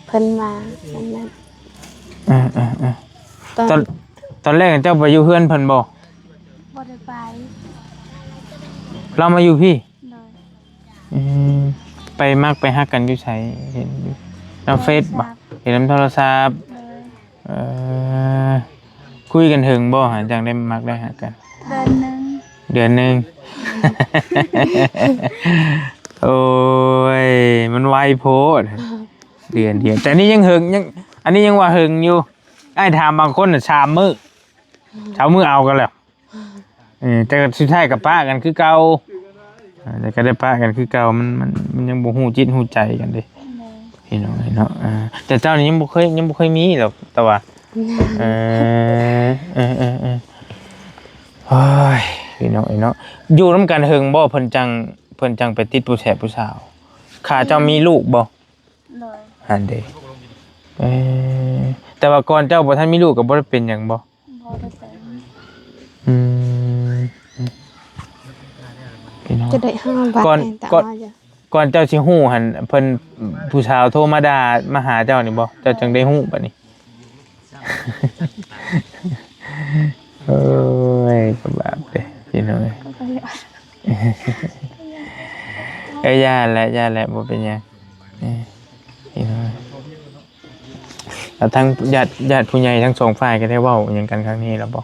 ເພິ່ນມາ ອັນນັ້ນ ເອີໆໆ ຕອນ ຕອນ ຕອນແລກເຈົ້າໄປຢູ່ເຮືອນເພິ່ນບໍ່? ບໍ່ໄດ້ໄປ ລາວມາຢູ່ພີ້? ໂດຍ ອືມ ໄປມັກໄປຮັກກັນຢູ່ໃສ? ເຫັນຢູ່ນຳເຟສບໍ່? ໂທລະສັບ ເຫັນນຳໂທລະສັບ ໂດຍ ເອີ ຄຸຍກັນເຖິງບໍ່ຫາ ຈັ່ງໄດ້ມັກໄດ້ຮັກກັນ? ເດືອນໜຶ່ງ ເດືອນໜຶ່ງ ໂອ້ຍ ມັນໄວໂພດ ເດືອນດຽວ ແຕ່ນີ້ຍັງເຫິງ ຍັງ ອັນນີ້ຍັງວ່າເຫິງຢູ່ ອ້າຍຖາມບາງຄົນນະ ສາມມື້ ສາມມື້ເອົາກັນແລ້ວ. ເອີ ແຕ່ກໍສຸດທ້າຍກໍປະກັນຄືເກົ່າ ເອີ ແຕ່ກໍໄດ້ປະກັນຄືເກົ່າ ມັນ ມັນ ມັນຍັງບໍ່ຮູ້ຈິດຮູ້ໃຈກັນເດ້ ໂດຍ ພີ່ນ້ອງເອີຍເນາະ. ເອີ ແຕ່ເຈົ້ານີ້ຍັງບໍ່ເຄີຍ ຍັງບໍ່ເຄີຍມີດອກ ແຕ່ວ່າ ເອີ ເອີ ເອີ ເອີ ໂອ້ຍ ພີ່ນ້ອງເອີຍເນາະ ຢູ່ນຳກັນເຖິງບໍ່ ເພິ່ນຈັ່ງ ເພິ່ນຈັ່ງໄປຕິດຜູ້ແສບຜູ້ສາວ? ຂ້າເຈົ້າມີລູກບໍ່? ໂດຍ ຫັ້ນເດ້ ເອີ ແຕ່ວ່າກ່ອນເຈົ້າບໍ່ທັນມີລູກກໍບໍ່ໄດ້ເປັນຫຍັງບໍ່? ບໍ່ໄດ້ເປັນ ອືມ ພີ່ນ້ອງ ຈະໄດ້ຫ້າບາດ ກ່ອນ ແມ່ນຕາ ກ່ອນ ກ່ອນເຈົ້າຊິຮູ້ຫັ້ນ ເພິ່ນ ຜູ້ສາວໂທມາດ່າ ມາຫາເຈົ້ານີ້ບໍ່? ເຈົ້າຈຶ່ງໄດ້ຮູ້ບັດນີ້ ໂອ້ຍ ກໍບາບເດ້ ພີ່ນ້ອງເອີຍ ເອີ ຢ່າແຫຼະ ຢ່າແຫຼະ ບໍ່ເປັນຫຍັງ ເອີ ພີ່ນ້ອງ ແລ້ວທາງຍາດ ຍາດຜູ້ໃຫຍ່ທັງສອງຝ່າຍກໍໄດ້ເວົ້າຫຍັງກັນຄັ້ງນີ້ແລ້ວບໍ່?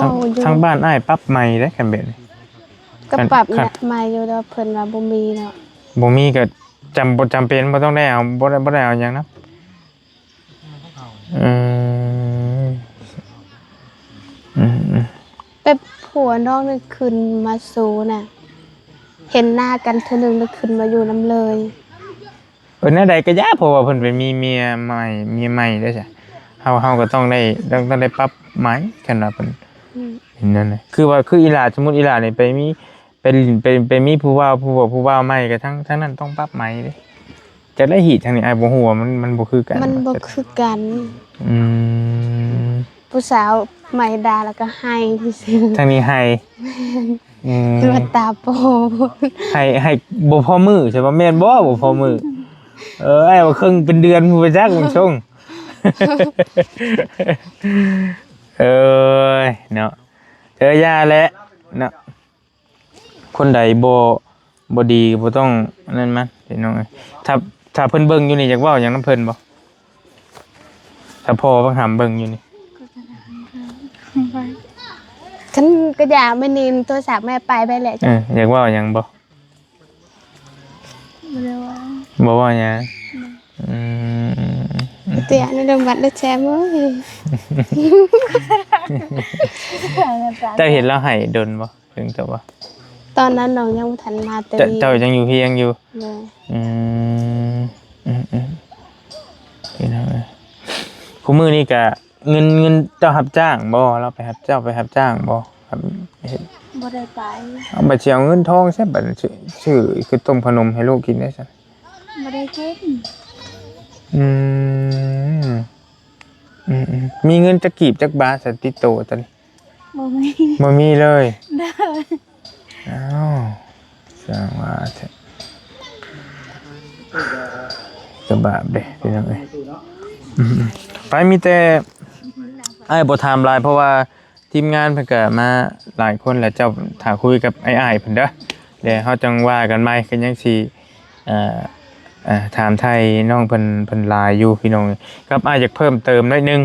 ທາງ ເວົ້າຢູ່ ທາງບ້ານອ້າຍປັບໃໝ່ເດ້ ຄັນແບບນີ້ ກໍປັບ ຄັນ ໃໝ່ຢູ່ ແຕ່ວ່າເພິ່ນວ່າບໍ່ມີເນາະ ບໍ່ມີກໍຈຳ ບໍ່ຈຳເປັນ ບໍ່ຕ້ອງໄດ້ເອົາ ບໍ່ໄດ້ ບໍ່ໄດ້ເອົາຫຍັງນຳ ອືມ ອືມໆ ແບບຜົວນ້ອງນີ້ຂຶ້ນມາໂຊນະ ເຫັນໜ້າກັນເທື່ອໜຶ່ງແລ້ວຂຶ້ນມາຢູ່ນຳເລີຍ. ເອີ ແນວໃດກໍຢ່າ ເພາະວ່າເພິ່ນໄປມີເມຍໃໝ່ ເມຍໃໝ່ເດ້ຊະ ເຮົາ ເຮົາກໍຕ້ອງໄດ້ ຕ້ອງ ຕ້ອງໄດ້ປັບໃໝ່ ຄັນວ່າເພິ່ນ ອືມ ເປັນນັ້ນນະ ຄືວ່າ ຄືອີຫຼ້າ ສົມມຸດອີຫຼ້ານີ້ໄປມີ ໄປຫຼິ້ນ ໄປ ໄປມີຜູ້ບ່າວ ຜູ້ ຜູ້ບ່າວໃໝ່ ກໍທາງ ທາງນັ້ນຕ້ອງປັບໃໝ່ເດ້ ຈັກໄດ້ຮີດທາງນີ້ ອ້າຍບໍ່ຮູ້ວ່າມັນ ມັນບໍ່ຄືກັນ ມັນບໍ່ຄືກັນ ອືມ ຜູ້ສາວໃໝ່ດ່າແລ້ວກໍໄຫ້ຊື່ໆ ທາງນີ້ໄຫ້ ແມ່ນ ອືມ ວ່າຕາໂປ ໄຫ້ ໄຫ້ບໍ່ພໍມື້ ໃຊ່ບໍ່ ແມ່ນບໍ່ ບໍ່ພໍມື້ ເອີ ອ້າຍວ່າເຄິ່ງເປັນເດືອນ ຜູ້ໄປຈັກມັນຊົງ ເອີຍເນາະ ເອີ ຢ່າແຫຼະເນາະ ຄົນໃດບໍ່ ບໍ່ດີກໍບໍ່ຕ້ອງອັນນັ້ນມັນ ພີ່ນ້ອງເອີຍ ຖ້າ ຖ້າເພິ່ນເບິ່ງຢູ່ນີ້ ຢາກເວົ້າຫຍັງນຳເພິ່ນບໍ່? ຖ້າພໍ່ບັກຫຳເບິ່ງຢູ່ນີ້ ຄັນກະຢາກ ແມ່ນີ້ໂທລະສັບແມ່ໄປໄປແຫຼະ ເອີ ຢາກເວົ້າຫຍັງບໍ່? ບໍ່ໄດ້ເວົ້າ ບໍ່ເວົ້າຫຍັງ ອືມ ເຕີຍໃນໂຮງບານໄດ້ແຊມເອີຍ ເຈົ້າເຫັນລາວໄຫ້ດົນບໍ່? ເຖິງແຕ່ວ່າ ຕອນນັ້ນນ້ອງຍັງບໍ່ທັນມາແຕ່ ເຈົ້າ ເຈົ້າຍັງຢູ່ພຽງຢູ່ ໂດຍ ອືມ ອືມໆ ພີ່ນ້ອງເອີຍ ຄູ່ມື້ນີ້ກະເງິນ ເງິນເຈົ້າຮັບຈ້າງບໍ່? ລາວໄປຮັບ ເຈົ້າໄປຮັບຈ້າງບໍ່? ຮັບເຮັດ ບໍ່ໄດ້ໄປ ເອົາ ບັດຊິເອົາເງິນທອງໃສ ບັດຊື້ ຊື້ເຂົ້າຕົ້ມຂະໜົມໃຫ້ລູກກິນໄດ້ຊັ້ນ ບໍ່ໄດ້ກິນ ອືມ ອືມໆ ມີເງິນຈັກກີບຈັກບາດ ຕິດໂຕຕອນນີ້? ບໍ່ມີ ບໍ່ມີເລີຍ ໂດຍ ອ້າວ ຊ່າງວ່າແທ້ ກະບາບເດ້ ພີ່ນ້ອງເອີຍ ອືມໆ ໄປ ມີແຕ່ ອ້າຍບໍ່ຖາມຫຼາຍ ເພາະວ່າທີມງານເພິ່ນກະມາຫຼາຍຄົນແລ້ວ ເຈົ້າຖ້າຄຸຍກັບອ້າຍໆເພິ່ນເດີ ແລ້ວເຮົາຈັ່ງວ່າກັນໃໝ່ ກໍຍັງຊິ ເອີ ເອີ ຖາມໄຖ່ນ້ອງເພິ່ນ ເພິ່ນຫຼາຍຢູ່ພີ່ນ້ອງ ກັບອ້າຍຢາກເພີ່ມເຕີມໜ້ອຍໜຶ່ງ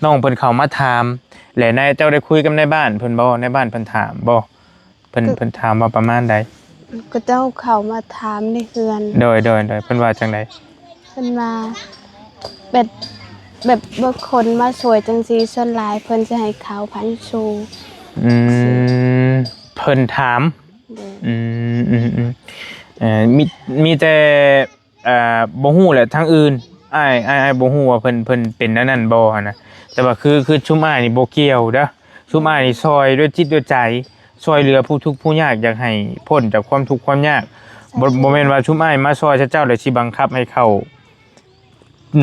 ນ້ອງເພິ່ນເຂົ້າມາຖາມ ແລະ ນາຍ ເຈົ້າໄດ້ຄຸຍກັບນາຍບ້ານເພິ່ນບໍ່? ນາຍບ້ານເພິ່ນຖາມບໍ່? ເພິ່ນ ເພິ່ນຖາມວ່າປະມານໃດ? ເຂົາເຈົ້າເຂົ້າມາຖາມໃນເຮືອນ ໂດຍ ໂດຍ ໂດຍ ເພິ່ນວ່າຈັ່ງໃດ? ເພິ່ນວ່າແບບ ແບບບາງຄົນມາຊ່ວຍຈັ່ງຊີ້ ສ່ວນຫຼາຍເພິ່ນຊິໃຫ້ເຂົ້າພັນໂຊ ອືມ ເພິ່ນຖາມ ໂດຍ ອືມ ອືມ ອືມ ເອີ ມີ ມີແຕ່ ເອີ ບໍ່ຮູ້ແຫຼະທາງອື່ນ ອ້າຍ ອ້າຍ ອ້າຍບໍ່ຮູ້ວ່າເພິ່ນ ເພິ່ນເປັນແນວນັ້ນບໍ່ຫັ້ນນະ ແຕ່ວ່າຄື ຄືຊຸມອ້າຍນີ້ບໍ່ກ່ຽວເດີ ຊຸມອ້າຍນີ້ຊ່ອຍດ້ວຍຈິດດ້ວຍໃຈ ຊ່ອຍເຫຼືອຜູ້ທຸກຜູ້ຍາກ ຢາກໃຫ້ພົ້ນຈາກຄວາມທຸກຄວາມຍາກ ບໍ່ ບໍ່ແມ່ນວ່າຊຸມອ້າຍມາຊ່ອຍເຈົ້າ ແລ້ວຊິບັງຄັບໃຫ້ເຂົ້າ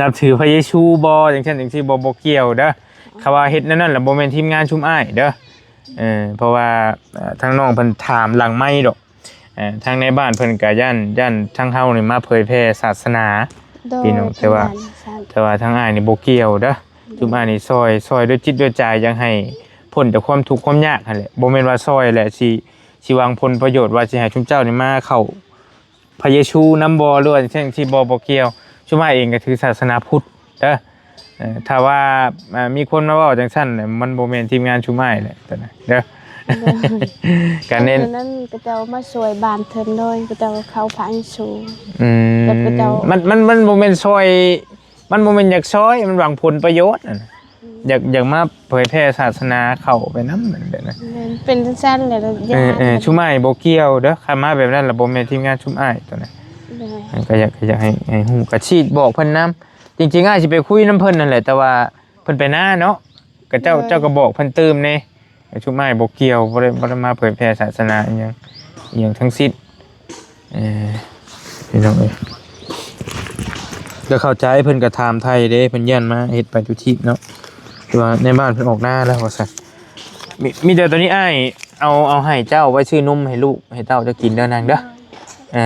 ນັບຖືພະເຢຊູບໍ່ ຈັ່ງຊັ້ນຈັ່ງຊີ້ບໍ່ ບໍ່ກ່ຽວເດີ ຄຳວ່າເຮັດແນວນັ້ນລະບໍ່ແມ່ນທີມງານຊຸມອ້າຍເດີ ເອີ ເພາະວ່າ ເອີ ທາງນ້ອງເພິ່ນຖາມຫຼັງໄມດອກ ເອີ ທາງໃນບ້ານເພິ່ນກໍຢ້ານ ຢ້ານທາງເຮົານີ້ມາເຜີຍແຜ່ສາສະໜາ ໂດຍ ພີ່ນ້ອງ ເພິ່ນ ແຕ່ວ່າ ຢ້ານຊັ້ນ ແຕ່ວ່າທາງອ້າຍນີ້ບໍ່ກ່ຽວເດີ້ ໂດຍ ຊຸມອ້າຍນີ້ຊ່ອຍ ຊ່ອຍດ້ວຍຈິດດ້ວຍໃຈ ຢາກໃຫ້ພົ້ນຈາກຄວາມທຸກຄວາມຍາກຫັ້ນແຫຼະ ບໍ່ແມ່ນວ່າຊ່ອຍແຫຼະຊິ ຊິຫວັງຜົນປະໂຫຍດວ່າຊິໃຫ້ຊຸມເຈົ້ານີ້ມາເຂົ້າ ພະເຢຊູນຳບໍ່ ຫຼືວ່າຈັ່ງຊີ້ບໍ່ ບໍ່ກ່ຽວ ຊຸມອ້າຍເອງກໍຖືສາສະໜາພຸດເດີ ເອີ ຖ້າວ່າ ເອີ ມີຄົນມາເວົ້າຈັ່ງຊັ້ນ ມັນບໍ່ແມ່ນທີມງານຊຸມອ້າຍແຫຼະ ຕອນນັ້ນເດີ ໂດຍ ການເນັ້ນ ຕອນນັ້ນຂະເຈົ້າມາຊ່ວຍບ້ານເພິ່ນໂດຍ ຂະເຈົ້າເຂົ້າພະເຢຊູ ອືມ ແລ້ວຂະເຈົ້າ ມັນ ມັນ ມັນບໍ່ແມ່ນຊ່ອຍ ມັນບໍ່ແມ່ນຢາກຊ່ອຍ ມັນຫວັງຜົນປະໂຫຍດນັ້ນ ອືມ ຢາກ ຢາກມາເຜີຍແຜ່ສາສະໜາເຂົ້າໄປນຳນັ້ນແຫຼະນະ ແມ່ນ ເປັນຈັ່ງຊັ້ນແຫຼະ ເອີ ຊຸມອ້າຍບໍ່ກ່ຽວເດີ ຄັນມາແບບນັ້ນລະບໍ່ແມ່ນທີມງານຊຸມອ້າຍຕົວນັ້ນ ໂດຍ ກໍຢາກ ກໍຢາກໃຫ້ ໃຫ້ຮູ້ ກໍຊິບອກເພິ່ນນຳ ຈິງໆ ອ້າຍຊິໄປຄຸຍນຳເພິ່ນນັ້ນແຫຼະ ແຕ່ວ່າເພິ່ນໄປນາເນາະ ກໍເຈົ້າ ໂດຍ ເຈົ້າກໍບອກເພິ່ນຕື່ມແດ່ ຊຸມອ້າຍບໍ່ກ່ຽວ ບໍ່ໄດ້ ບໍ່ໄດ້ມາເຜີຍແຜ່ສາສະໜາອີ່ຫຍັງ ອີ່ຫຍັງທັງສິ້ນ ເອີ ພີ່ນ້ອງເອີຍ ກໍເຂົ້າໃຈ ເພິ່ນກໍຖາມໄຖ່ເດ້ ເພິ່ນຢ້ານມາເຮັດໄປທຸກທີບເນາະ ແຕ່ວ່າໃນບ້ານເພິ່ນອອກນາແລ້ວວ່າຊັ້ນ ມີ ມີແຕ່ຕອນນີ້ອ້າຍເອົາ ເອົາໃຫ້ເຈົ້າໄວ້ຊື້ນົມໃຫ້ລູກໃຫ້ເຕົ້າເຈົ້າກິນເດີນາງເດີ ເອີ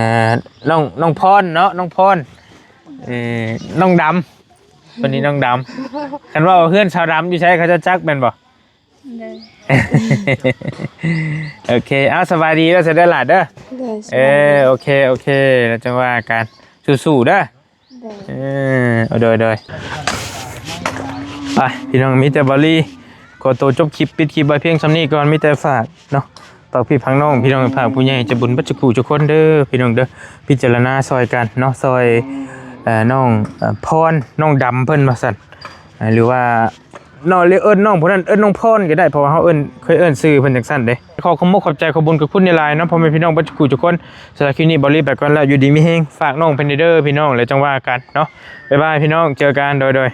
ນ້ອງ ນ້ອງພອນເນາະ ນ້ອງພອນ ເອີ ນ້ອງດຳ ຄົນນີ້ນ້ອງດຳ ຄັນວ່າເຮືອນຊາວດຳຢູ່ໃສ ເຂົາເຈົ້າຈັກແມ່ນບໍ່? ໂດຍ ໂອເຄ ເອົາ ສະບາຍດີເດີ ສະເດີຫຼາດເດີ ໂດຍ ເອີ ໂອເຄ ໂອເຄ ແລ້ວຈັ່ງວ່າກັນ ສູ້ໆເດີ ໂດຍ ເອີ ໂດຍ ໂດຍ ໄປ ພີ່ນ້ອງ ມີແຕ່ບາລີ ຂໍໂຕຈົບຄລິບ ປິດຄລິບໄວ້ພຽງຊ່ຳນີ້ກ່ອນ ມີແຕ່ຝາກເນາະ ຝາກພີ່ຝາກນ້ອງ ພີ່ນ້ອງ ຝາກຜູ້ໃຫຍ່ໃຈບຸນເບິດທຸກຜູ້ທຸກຄົນເດີ ພີ່ນ້ອງເດີ ພິຈາລະນາຊ່ອຍກັນເນາະ ຊ່ອຍ ເອີ ນ້ອງ ເອີ ພອນ ນ້ອງດຳເພິ່ນວ່າຊັ້ນ ເອີ ຫຼືວ່າ ເນາະ ເອີ້ນນ້ອງຜູ້ນັ້ນ ເອີ້ນນ້ອງພອນກໍໄດ້ ເພາະວ່າເຮົາເອີ້ນ ເຄີຍເອີ້ນຊື່ເພິ່ນຈັ່ງຊັ້ນເດ້ ຂໍຂອບມຸກຂອບໃຈ ຂອບບຸນຂອບຄຸນຫຼາຍໆເນາະ ພໍ່ແມ່ພີ່ນ້ອງເບິດທຸກຜູ້ທຸກຄົນ ສຳລັບຄລິບນີ້ ບາລີໄປກ່ອນແລ້ວ ຢູ່ດີມີແຮງ ຝາກນ້ອງເພິ່ນແດ່ເດີ ພີ່ນ້ອງ ແລ້ວຈັ່ງວ່າກັນເນາະ ບາຍບາຍ ພີ່ນ້ອງ ເຈີກັນ ໂດຍ ໂດຍ.